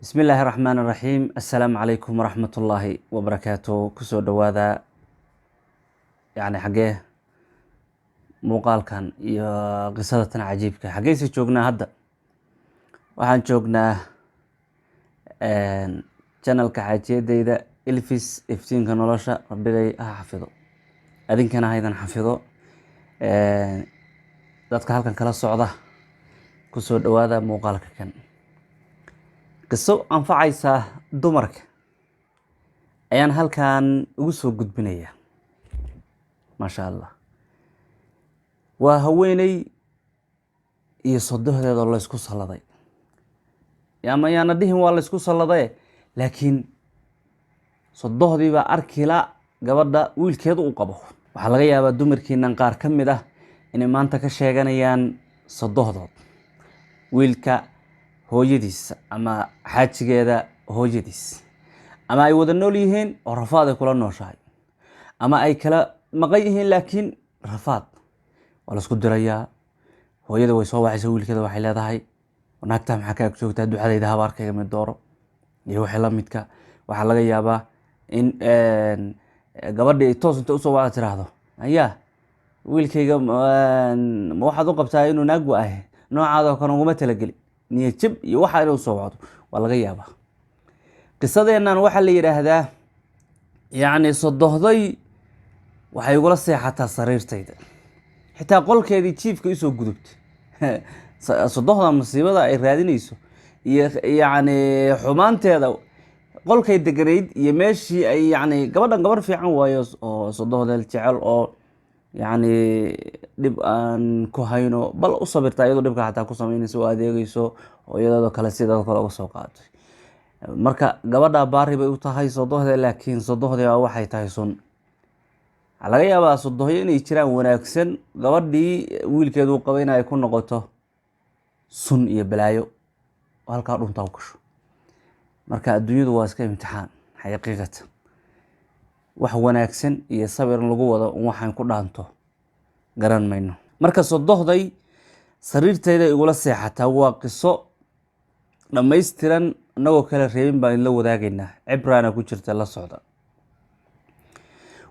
Bismi illaahi raxmaan raxiim. Assalaamu calaykum waraxmatullaahi wabarakaatu. Kusoo dhowaada, yani xaggee muuqaalkan iyo qisada tan cajiibka xaggeyse joognaa? Hadda waxaan joognaa channelka xaajiyadeyda Ilfis, iftiinka nolosha. Rabbigay ha xafido, adinkana haydan xafido. Dadka halkan kala socda, kusoo dhowaada muuqaalka kan. Qiso anfacaysa dumarka ayaan halkan ugu soo gudbinaya, maasha Allah. Waa haweeney iyo sodohdeeda laysku salladay, ama yaana dhihin waa laysku salladaye, laakiin sodohdii baa arkila gabadha wiilkeedu u qabo. Waxaa laga yaabaa dumarkiinan qaar ka mid ah inay maanta ka sheeganayaan sodohdood, wiilka hooyadiis ama xaajigeeda hooyadiis, ama ay wada nool yihiin oo rafaad ay kula nooshahay, ama ay kala maqan yihiin, laakiin rafaad waa laisku dirayaa. Hooyada way soo wacaysa wiilkeeda, waxay leedahay: "Naagtaa maxaa ka ag joogtaa? Ducadayda, habaarkayga mid dooro," iyo wixii la midka. Waxaa laga yaabaa in gabadhii ay toos inta usoo wacda tiraahdo: "Ayaa wiilkayga ma waxaad u qabtaa inuu naag wa ahe? Noocaadoo kale uguma talageli." Niyad jab iyo waxa inay usoo wacdo waa laga yaabaa. Qisadeennan waxaa la yidhaahdaa, yacni, "Sodohday waxay igula seexataa sariirtayda, xitaa qolkeedii jiifka isoo gudubtay." Sodohda masiibada ay raadinayso iyo yacni xumaanteeda, qolkay deganayd iyo meeshii ay, yacni, gabadhan gabar fiican waayo oo sodohdeel jecel oo yacni dhib aan ku hayno, bal u sabirta iyadoo dhibka xataa ku sameynayso oo adeegeyso oo iyadoo kale sidoo kale uga soo qaadatay. Marka gabadha baari bay u tahay sodohda, laakiin sodohda baa waxay tahay sun. Waxaa laga yaabaa sodohyo inay jiraan wanaagsan, gabadhii wiilkeedu qabay in ay ku noqoto sun iyo balaayo oo halkaa dhuntaa u gasho. Marka adduunyadu waa iska imtixaan xaqiiqatan. Wax wanaagsan iyo sabir in lagu wado waxaan ku dhaanto garan mayno. Marka "Sodohday sariirtayda igula seexataa" waa qiso dhammaystiran, inagoo kala reebin baan idinla wadaagaynaa, cibraana ku jirta, la socda.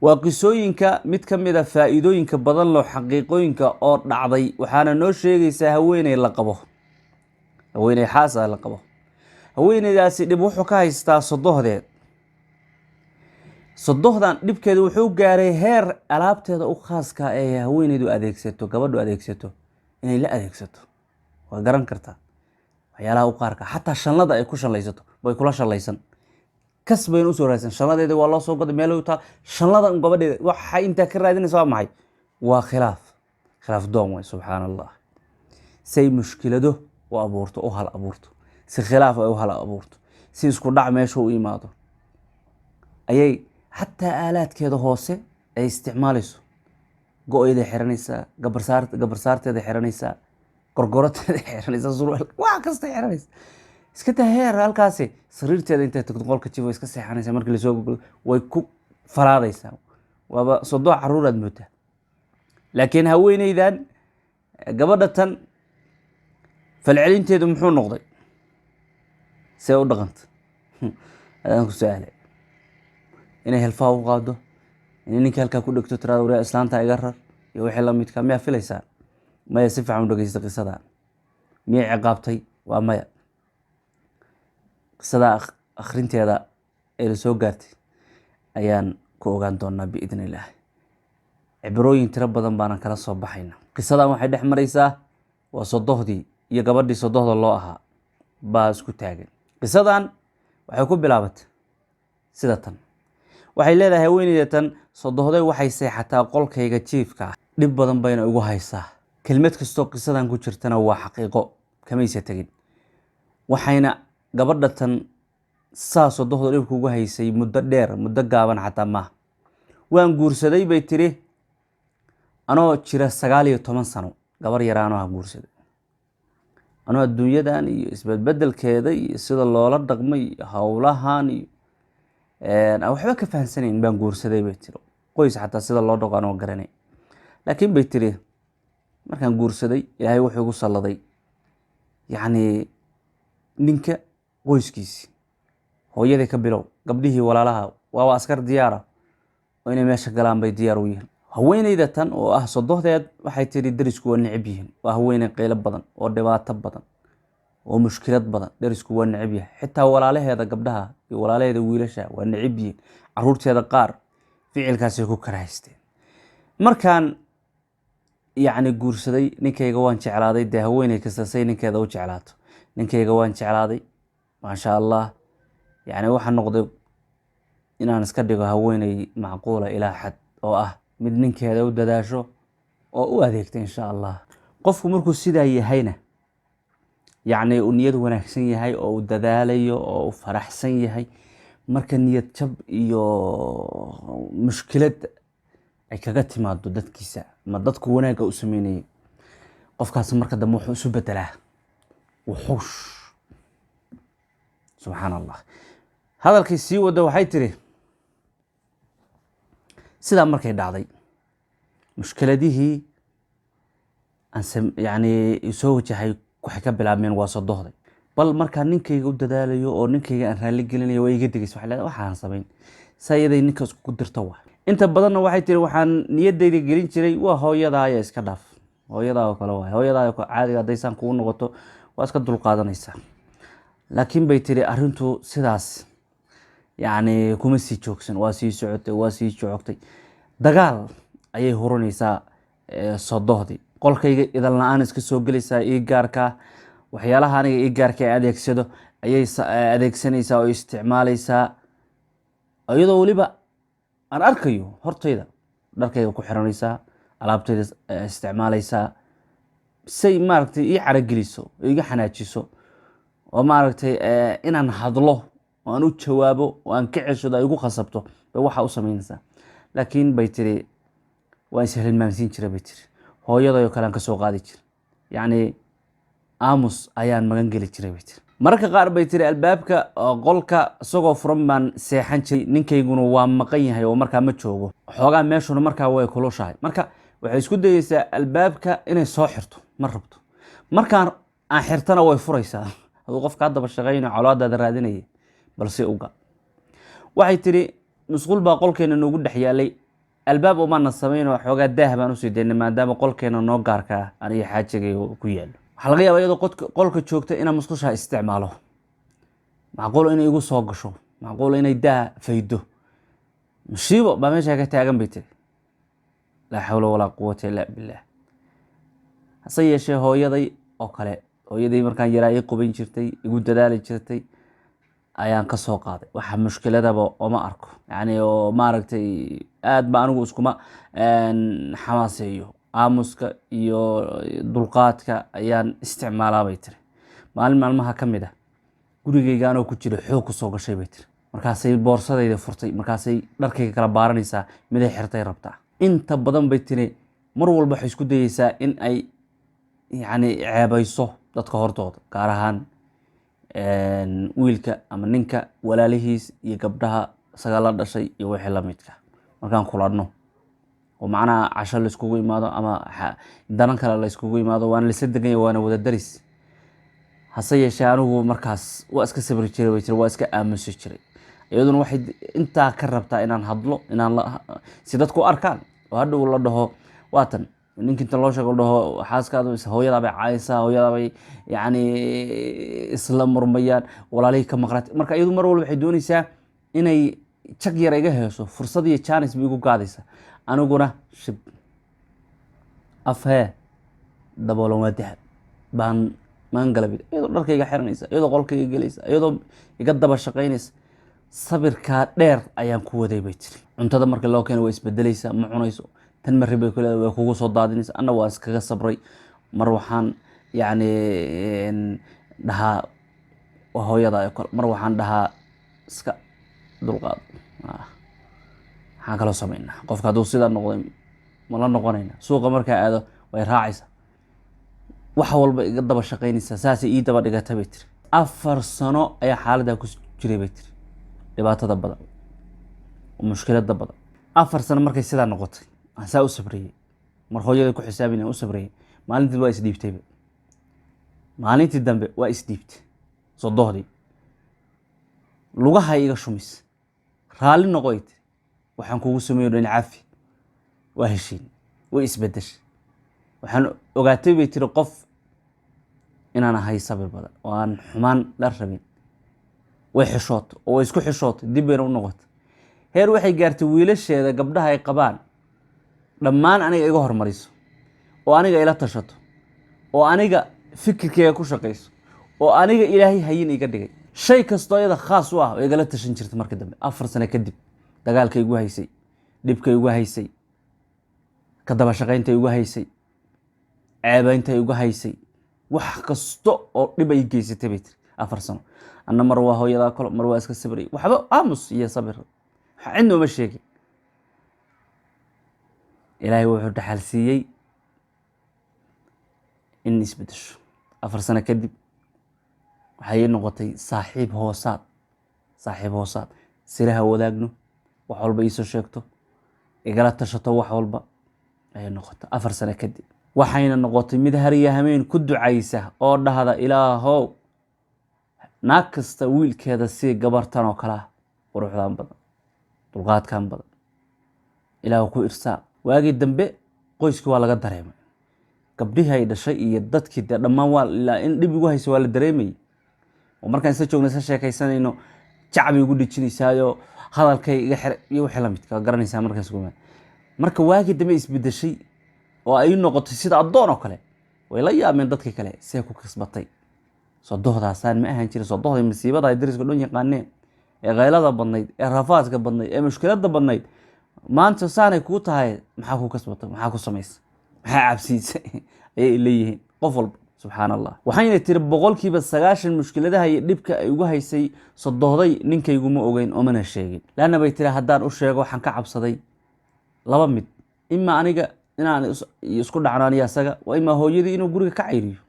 Waa qisooyinka mid ka mid a faa-iidooyinka badan loo xaqiiqooyinka oo dhacday. Waxaana noo sheegaysaa haweeney la qabo, haweeney xaas ah la qabo. Haweeneydaasi dhib wuxuu ka haystaa sodohdeed. Sodohdan dhibkeeda wuxuu gaaray heer alaabteeda u khaaska ee haweeneydu adeegsato, gabadhu adeegsato, inay la adeegsato. Waa garan kartaa waxyaalaha u qaarka, xataa shanlada ay ku shanlaysato bay kula shanlaysan, kas bayna usoo raadsan. Shanladeeda waa loo soo goday, meel u taa shanlada un. Gabadheeda waxay intaa ka raadinaysa waa maxay? Waa khilaaf, khilaaf doon way. Subxaan Allah, say mushkilado u abuurto, u hal abuurto, si khilaaf ay u hal abuurto, si isku dhac meesha u imaado, ayay xataa aalaadkeeda hoose ay isticmaalayso, go-eeday xiranaysaa, gabarsaar gabarsaarteeda xiranaysaa, gorgoroteeda xiranaysaa, surwaal, wax kasta xiranaysa. Iska taa heer halkaasi sariirteeda intay tagto qolka jiif way iska seexanaysaa. Markii lasoo goglo way ku falaadaysaa, waaba soddon caruuraad moodaa. Laakiin haweeneydan, gabadha tan, falcelinteedu muxuu noqday? See u dhaqanta adaan ku su-aalay? Inay helfaha u qaado, inay ninka halkaa ku dhegto, tirada "Waria, islaanta iga rar" iyo wixii la midka, miyaa filaysaa? Maya. Si fiican u dhegeysta qisada. Miyay ciqaabtay? Waa maya. Qisada akhrinteeda ee la soo gaartay ayaan ku ogaan doonaa biidni illaah. Cibrooyin tiro badan baanan kala soo baxayna. Qisadan waxay dhex maraysaa waa sodohdii iyo gabadhii sodohda loo ahaa baa isku taagan. Qisadan waxay ku bilaabatay sida tan. Waxay leedahay haweeneyda tan: "Sodohday waxay seexataa qolkayga jiifka ah, dhib badan bayna igu haysaa." Kelmad kastoo qisadan ku jirtana waa xaqiiqo, kamaysa tegin. Waxayna gabadha tan saa sodohda dhibka ugu haysay muddo dheer, muddo gaaban xataa maaha. "Waan guursaday," bay tiri, "anoo jira 19 sano. Gabar yaraanoo ha guursaday, anoo adduunyadan iyo isbedbedelkeeda iyo sida loola dhaqmay iyo howlahan iyo aan waxba ka fahansanayn baan guursaday," bay tiri. "Qoys xataa sida loo dhaqo anoo garanay." "Laakiin," bay tiri, "markaan guursaday, Ilaahay wuxuu igu salladay, yacni, ninka Qoyskiisii, hooyadii ka bilow, gabdhihii walaalaha, waaba askar diyaara oo inay meesha galaan bay diyaar u yihiin. Haweeneyda tan oo ah sodohdeed waxay tiri, derisku waa necib yihiin. Waa haweeney qaylo badan oo dhibaato badan oo mushkilad badan. Derisku waa necib yahay, xitaa walaalaheeda gabdhaha iyo walaalaheeda wiilasha waa necib yihiin. Caruurteeda qaar ficilkaasay ku karahaysteen. Markaan yacni guursaday ninkayga, waan jeclaaday. Dee haweeney kasta say ninkeeda u jeclaato, ninkayga waan jeclaaday, maasha Allah. Yacni waxaa noqday inaan iska dhigo haweeney macquula ilaa xad, oo ah mid ninkeeda u dadaasho oo u adeegta, insha Allah. Qofku markuu sidaa yahayna, yacni uu niyad wanaagsan yahay oo uu dadaalayo oo uu faraxsan yahay, marka niyad jab iyo mushkilad ay kaga timaado dadkiisa ama dadku wanaagga u sameynayay, qofkaas marka dambe wuxuu isu bedelaa wuxuush. Subxaan Allah. Hadalkii sii wada, waxay tiri, sidaa markay dhacday, mushkiladihii aan yacni soo wajahay waxay ka bilaabmeen waa sodohday. Bal markaa ninkayga u dadaalayo oo ninkayga aan raalli gelinayo, waa iga degaysa. Waxay leedahay, waxaan samayn saa iyaday ninka iskugu dirto. Waa inta badanna, waxay tiri, waxaan niyaddayda gelin jiray, waa hooyadaaya, iska dhaaf, hooyadaa oo kale waay, hooyadaa oo kale caadiga haddaysaan kugu noqoto waa iska dulqaadanaysaa. Laakiin bay tiri, arrintu sidaas yacni kuma sii joogsan, waa sii socotay, waa sii joogtay. Dagaal ayay hurinaysaa sodohdii. Qolkayga idan la-aan iska soo gelaysaa, ii gaarkaa. Waxyaalaha aniga ii gaarka ee adeegsado ayay adeegsanaysaa oo isticmaalaysaa, iyadoo weliba aan arkayo hortayda. Dharkayga ku xiranaysaa, alaabtayda isticmaalaysaa, say maaragtay ii carageliso oo iga xanaajiso oo maaragtay inaan hadlo oo aan u jawaabo oo aan ka ceshado ay igu khasabto bay waxaa u samaynaysaa. Laakiin bay tiri, waan ishilmaamsiin jiray, bay tiri. Hooyaday oo kale aan kasoo qaadi jiray, yacni aamus ayaan magan geli jiray, bay tiri. Mararka qaar, bay tiri, albaabka qolka isagoo furan baan seexan jiray. Ninkayguna waa maqan yahay oo markaa ma joogo. Xoogaa meeshuna markaa way kulushahay. Marka waxay isku dayeysaa albaabka inay soo xirto, ma rabto. Markaan aan xirtana way furaysaa. Haduu qofka haddaba shaqeynayo, colaadaada raadinaya, balse uga. Waxay tiri, musqul baa qolkeena noogu dhex yaalay. Albaab umaana samayn oo xoogaa daah baan usii daynay, maadaama qolkeena noo gaarka ah aniga xaajigay ku yaalo. Waxaa laga yaabaa iyadoo qolka joogta inaan musqusha isticmaalo. Macquul inay igu soo gasho, macquul inay daah faydo. Musiibo baa meesha ka taagan, bay tiri. Laa xawla walaa quwata illaa billah. Hase yeeshee, hooyaday oo kale, hooyaday markaan yaraa ii qubayn jirtay, igu dadaali jirtay, ayaan ka soo qaaday. Waxa mushkiladaba oma arko, yacni oo maaragtay aad ba anigu iskuma xamaaseeyo. Aamuska iyo dulqaadka ayaan isticmaalaa, bay tiri. Maalin maalmaha ka mid ah, gurigayga anoo ku jira xoog ku soo gashay, bay tiri. Markaasay boorsadayda furtay, markaasay dharkayga kala baaranaysaa, miday xirtay rabtaa. Inta badan, bay tiri, mar walba waxay isku dayeysaa in ay yacni ceebayso dadka hortooda, gaar ahaan wiilka ama ninka walaalihiis iyo gabdhaha isaga la dhashay iyo wixii la midka. Markaan kulanno oo macnaha casho laiskugu imaado ama danan kale laiskugu imaado, waana laisla degan yahay, waana wada daris. Hase yeeshee, anigu markaas waa iska sabri jiray, bay tiri, waa iska aamusi jiray. Iyaduna waxay intaa ka rabtaa inaan hadlo, inaan si dadku u arkaan oo hadhow la dhaho waatan ninka, inta loo sheego la dhaho xaaskaadu hooyadaa bay caaysaa, hooyadaa bay yacni isla murmayaan, walaalihii ka maqnaatay. Marka iyadu mar walba waxay doonaysaa inay jag yar iga heeso, fursad iyo chance bay igu gaadaysaa. Aniguna shib, afhee daboolan waa dahab baan maan galabid. Iyadoo dharkayga xiranaysa, iyadoo qolkayga gelaysa, iyadoo iga daba shaqaynaysa, sabirkaa dheer ayaan ku waday, bay tiri. Cuntada marka loo keeno way isbedelaysaa, ma cunayso. Tan marri, bay ku leedahay, way kugu soo daadinaysa. Anna waa iskaga sabray. Mar waxaan yacni dhahaa waa hooyada oo kale, mar waxaan dhahaa iska dulqaad. Maxaan kaloo samaynaa? Qofka hadduu sidaa noqday, ma la noqonayna? Suuqa markaa aado way raacaysaa, wax walba iga daba shaqaynaysaa, saasay ii daba dhigata, bay tiri. 4 sano ayaa xaaladdaa ku jiray, bay tiri, dhibaatada badan oo mushkilada badan. 4 sano markay sidaa noqotay, aan saa u sabriyey, mar hooyada ku xisaabin u sabriyey, maalintii waa isdhiibtayba. Maalintii dambe waa isdhiibtay sodohdii. Lugaha iga shumis, raalli noqoy tiri, waxaan kugu sameeyo dhan cafi. Waa heshiin, way isbedeshay. Waxaan ogaatay, bay tiri, qof inaan ahay sabir badan oo aan xumaan la rabin. Way xishooto oo way isku xishootay, dib bayna u noqotay. Heer waxay gaartay wiilasheeda gabdhaha ay qabaan dhammaan aniga iga hormariso, oo aniga ila tashato, oo aniga fikirkeyga ku shaqayso, oo aniga Ilaahay hayin iga dhigay. Shay kastoo iyada khaas u ah oo igala tashan jirta. Marka dambe, 4 sano kadib, dagaalka igu haysay, dhibka igu haysay, ka daba shaqaynta igu haysay, ceebeynta igu haysay, wax kasta oo dhib ay geysatay, bay tiri, 4 sano anna mar waa hooyadaa kalo, mar waa iska sabray, waxba aamus iyo sabir, cidna uma sheegin. Ilaahay wuxuu dhaxal siiyey in isbedesho. 4 sano kadib waxay noqotay saaxiib hoosaad, saaxiib hoosaad, siraha wadaagno, wax walba iisoo sheegto, igala tashato wax walba ayay noqotay 4 sano kadib. Waxayna noqotay mid hariya hameen ku ducaysa oo dhahda, "Ilaahow, naag kasta wiilkeeda sii gabartan oo kalea, quruxdan badan, dulqaadkan badan, Ilaah ku irsaa." Waagii dambe qoyskii waa laga dareemay, gabdhihii ay dhashay iyo dadkii dee dhammaan waa ilaa in dhib igu hayso waa la dareemayay. Oo markaan isla joogna, isla sheekaysanayno, jacbay igu dhijinaysaayo, hadalkay iga xir iyo wixii lamidka, waa garanaysaa. Markaas kuma marka waagii dambe isbedeshay oo ay noqotay sida addoon oo kale, way la yaabeen dadkii kale, see ku kasbatay sodohdaasaan ma ahaan jirin, sodohday masiibada ay dariska dhan yaqaaneen, ee kaylada badnayd, ee rafaadka badnayd, ee mushkilada badnayd, maanta saanay kuu tahay, maxaa ku kasbatay, maxaa ku samaysay, maxaa cabsiisay, ayay leeyihiin qof walba. Subxaan Allah. Waxayna tiri, 90% mushkiladaha iyo dhibka ay ugu haysay sodohday ninkayguma ogeyn oomana sheegin. Laanna, bay tiri, haddaan u sheego waxaan ka cabsaday laba mid: ima aniga inaan isku dhacno aniga asaga, waa imaa hooyadii inuu guriga ka cayriyo,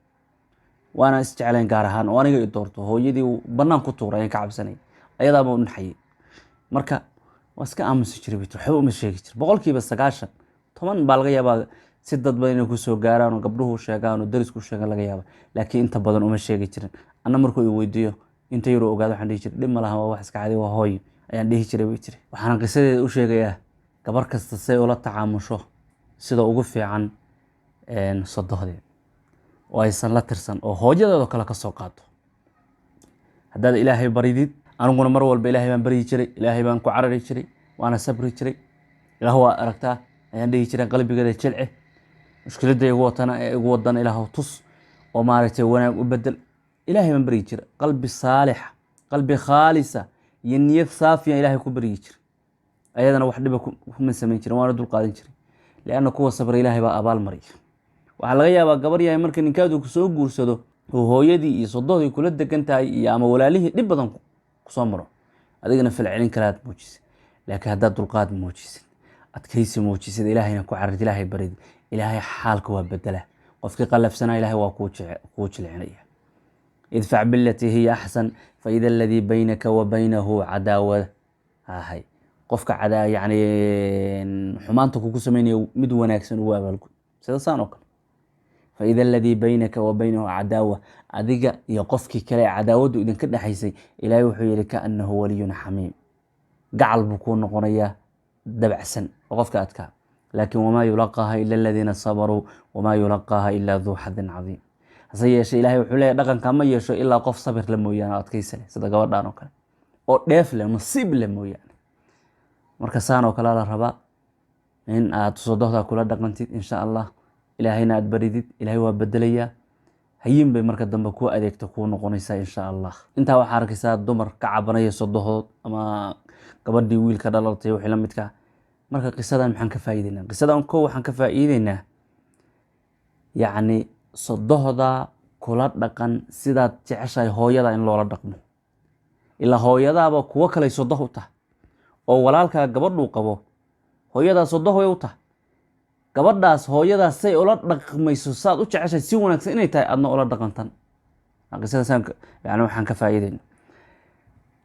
waana isjecleen gaar ahaan, oo aniga i doorto, hooyadii uu banaan ku tuuray ayaan ka cabsanay, ayadaaba u naxayay. Marka waa iska aamusi jiray, bay tiri, waxba uma sheegi jir. 90%, 10 baa laga yaabaa si dad badan inay kusoo gaaraan oo gabdhuhu sheegaan oo darisku sheegaan laga yaaba, laakiin inta badan uma sheegi jirin. Anna markuu i weydiiyo, inta yaruu ogaado, waxaan dhihi jiray, "Dhib ma laha, waa wax iska cadi, waa hooyo," ayaan dhihi jiray, bay tiri. Waxaana qisadeeda u sheegayaa gabar kasta say ula tacaamusho sida ugu fiican sodohdeed, oo aysan la tirsan, oo hooyadeedoo kale ka soo qaado. Haddaad Ilaahay baridid, aniguna mar walba Ilaahay baan baryi jiray, Ilaahay baan ku carari jiray, waana sabri jiray. "Ilaah, waa aragtaa," ayaan dhihi jiray, "qalbigeeda jilci, mushkiladda igu watana ee igu wadana Ilaah tus oo maaragtay wanaag u bedel." Ilaahay baan baryi jiray, qalbi saalixa, qalbi khaalisa iyo niyad saafiya Ilaahay ku baryi jiray. Ayadana wax dhiba kuma samayn jirin, waana dul qaadan jiray, lianna kuwa sabra Ilaahay baa abaal mariya. Waxaa laga yaabaa gabar yahay marka ninkaadu kusoo guursado oo hooyadii iyo sodohdii kula degan tahay iyo ama walaalihii dhib badan kusoo maro, adigana falcelin kalaad muujisay. Laakiin haddaad dulqaad muujisid, adkaysi muujisid, Ilaahayna ku carid, Ilaahay barid, Ilaahay xaalka waa bedela. Qofkii qallafsanaa Ilaahay waa kuu jilcinaya. "Idfac bilatii hiya axsan faida aladii baynaka wa baynahu cadaawa." Hahay, qofka cadaa yani xumaanta kugu sameynaya mid wanaagsan ugu abaalgud, sida saan oo kale. "Faida aladii baynaka wa baynahu cadaawa," adiga iyo qofkii kale ee cadaawaddu idinka dhexaysay, Ilaahay wuxuu yihi, "Kaanahu waliyun xamiim," gacal buu kuu noqonayaa dabacsan oo qofka adkaa. Laakiin "wamaa yulaqaaha ila aladiina sabaruu wamaa yulaqaaha ilaa duu xadin cadiim." Hase yeeshee Ilahay wuxuu leeyahy, dhaqanka ma yeesho ilaa qof sabir le mooyaane oo adkaysi leh, sida gabadhan oo kale, oo dheef leh, nasiib leh mooyaane. Marka saan oo kale la rabaa in aad sodohda kula dhaqantid, insha Allah, Ilaahayna aad baridid. Ilahay waa bedelayaa, hayin bay marka dambe kuu adeegto kuu noqonaysaa, insha Allah. Intaa waxaa arkaysaa dumar ka cabanaya sodohood ama gabadhii wiilka dhalatay, wixii la midka. Marka qisadan maxaan ka faa'iideynaa? Qisadan kow waxaan ka faa'iideynaa, yacni, sodohda kula dhaqan sidaad jeceshahay hooyada in loola dhaqmo. Ilaa hooyadaaba kuwo kaley sodoh u tahay, oo walaalkaa gabadhuu qabo hooyadaa sodoh way u tahay. Gabadhaas hooyadaas say ula dhaqmayso saad u jeceshahay si wanaagsan inay tahay, adna ula dhaqantan. Qisadaasaan yani waxaan ka faa'iideyna.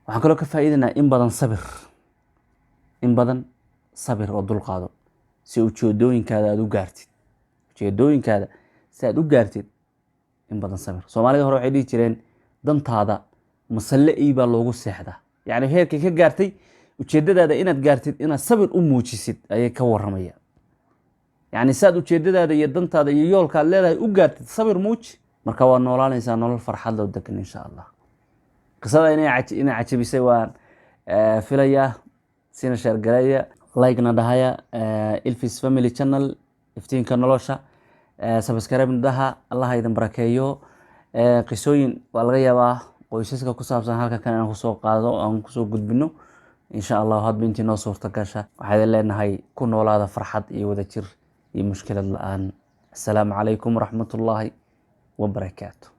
Waxaan kaloo ka faa'iideynaa in badan sabir, in badan sabir oo dulqaado si ujeedooyinkaada aada u gaartid. Ujeedooyinkaada si aad u gaartid, in badan sabir. Soomaalida hore waxay dhihi jireen, dantaada masalle ey baa loogu seexdaa. Yacni heerkay ka gaartay ujeeddadaada inaad gaartid, inaad sabir u muujisid ayay ka warramaya. Yacni saad ujeeddadaada iyo dantaada iyo yoolka aad leedahay u gaartid, sabir muuji. Marka waa noolaanaysaa nolol farxad loo degan, insha Allah. Qisada inay cajabisay waan filayaa. Sina share gareeya, like-na dhahaya, Ilfis Family Channel, iftiinka nolosha, subscribe dhaha. Allah idin barakeeyo. Qisooyin waa laga yaabaa qoysaska ku saabsan halkan kan inaan kusoo qaado, aan kusoo gudbino, insha Allah, hadba intii noo suurta gasha. Waxaa idin leenahay ku noolaada farxad iyo wadajir iyo mushkilad la-aan. Asalaamu calaykum waraxmatullaahi wabarakaatu.